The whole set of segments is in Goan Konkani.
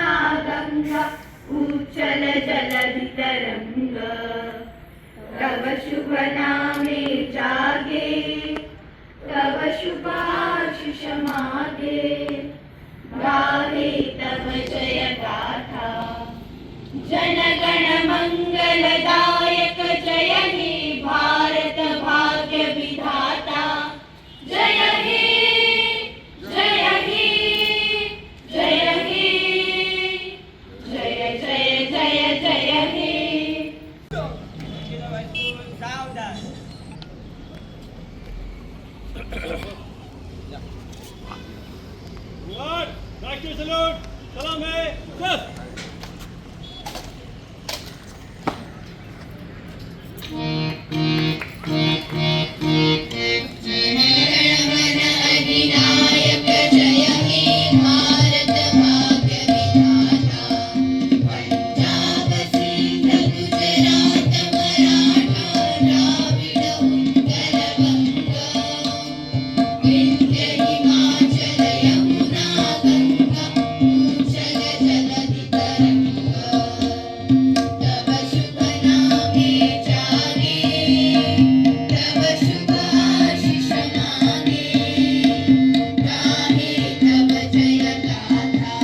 यमुना गंगा, उच्छल जलधि तरंग। तव शुभ नामे जागे, तव शुभ आशीष मागे, गाहे तव जय गाथा। जनगण मंगलदायक जय हे भारत भाग्य विधाता। जय हे, जय हे, जय हे, जय जय जय जय हे। सावधान। राष्ट्रीय सैल्यूट, सलामी, चल। जनगण अधिनायक जय हे भारत भाग्य विधाता। पंजाब, सिंध, गुजरात, मराठा, द्राविड, उत्कल, बंग, विंध्य, हिमाचल, यमुना, गंगा, उच्छल जलधि तरंग। तव शुभ नामे जागे, तव शुभ आशीष मागे, गाहे तव जय गाथा।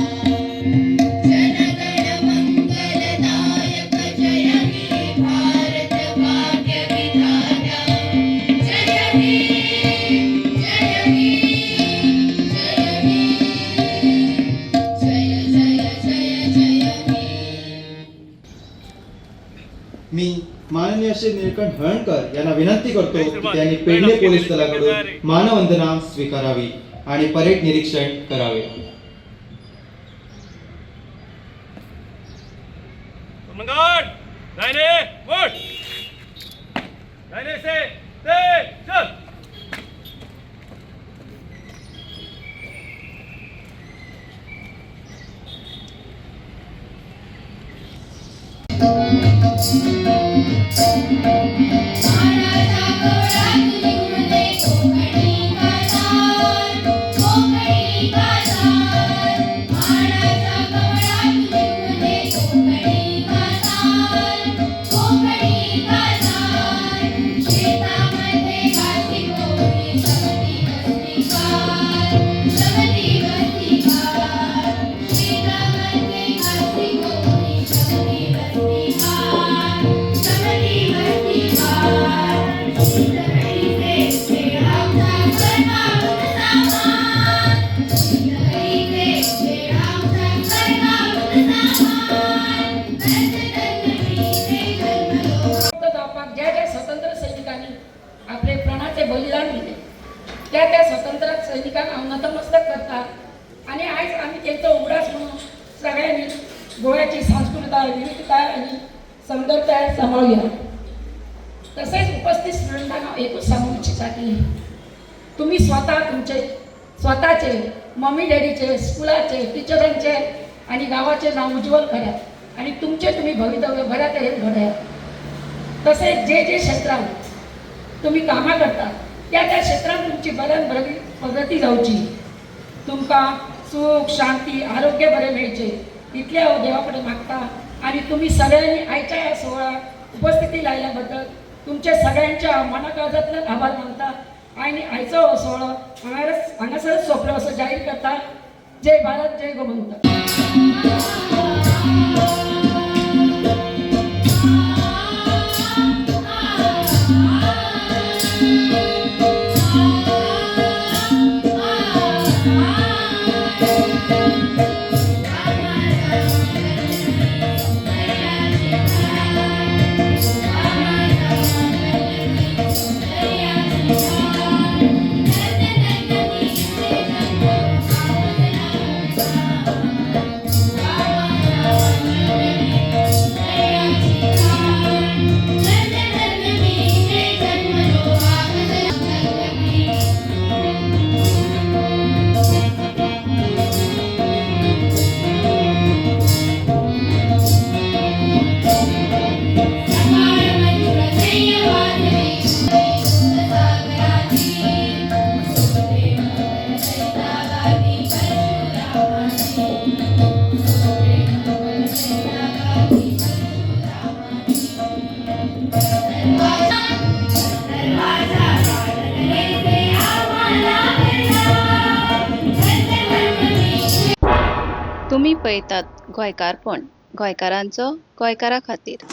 जनगण मंगलदायक जय हे भारत भाग्य विधाता। जय हे, जय हे, जय हे, जय जय जय जय हे। मी माननीय श्री निळकंठ हळणकर यांना विनंती करतो की त्यांनी पेडणे पोलीस दलाकडून मानवंदना स्वीकारावी आणि परेड निरीक्षण करावे. मंगल, दाहिने मुड़, दाहिने से ते चल। मानाचा गवळा तुझे कोकणी कासार, कोकणी कासार। मानाचा गवळा तुझे कोकणी कासार, कोकणी कासार। शेतामध्ये काशी कोळी, समती वस्तीकार, समती वस्तीकार। शेतामध्ये काशी कोळी, समती वस्तीकार, समती वस्तीकार। शीतकडीचे खेळावचा करकाऊन सामान, शीतकडीचे खेळावचा करकाऊन सामान। रजतनगरीचे जन्मलो मुक्त जावपाक ज्या ज्या स्वतंत्र सैनिकांनी आपले प्राणाचे बलिदान दिले, त्या त्या स्वतंत्र सैनिकांक हांव नतमस्तक करता आनी आयज आमी तेंचो उगडास म्हणून सगळ्यांनी गोव्याची सांस्कृताय, विविधताय आनी सुंदरताय सांबाळुया. तसेच उपस्थित स्टुडंटांना हांव एकूच सांगूंक इच्छिता की तुम्ही स्वतः तुमचे स्वतःचे, मम्मी डॅडीचे, स्कुलाचे, टिचरांचे आणि गावाचे नाव उज्ज्वल करात आणि तुमचे तुम्ही भवितव्य बऱ्या तरेन घडयात. तसेच जे जे क्षेत्रात तुम्ही कामां करता, त्या त्या क्षेत्रात तुमची बऱ्यान बरी प्रगती जावची, तुमकां सुख, शांती, आरोग्य बरें मेळचें इतलें हांव देवा कडेन मागता. आनी तुमी सगळ्यांनी आयच्या ह्या सुवाळ्याक उपस्थिती लायल्या बद्दल तुमच्या सगळ्यांच्या हांव मना काळजांतल्यान आभार मानता आनी आयचो हो सुवाळो हांगासरच सोंपलो असो जाहीर करता. जय भारत, जय गोमंतक. तुमी पळयतात गोंयकारपण, गोंयकारांचो गोंयकारा खातीर.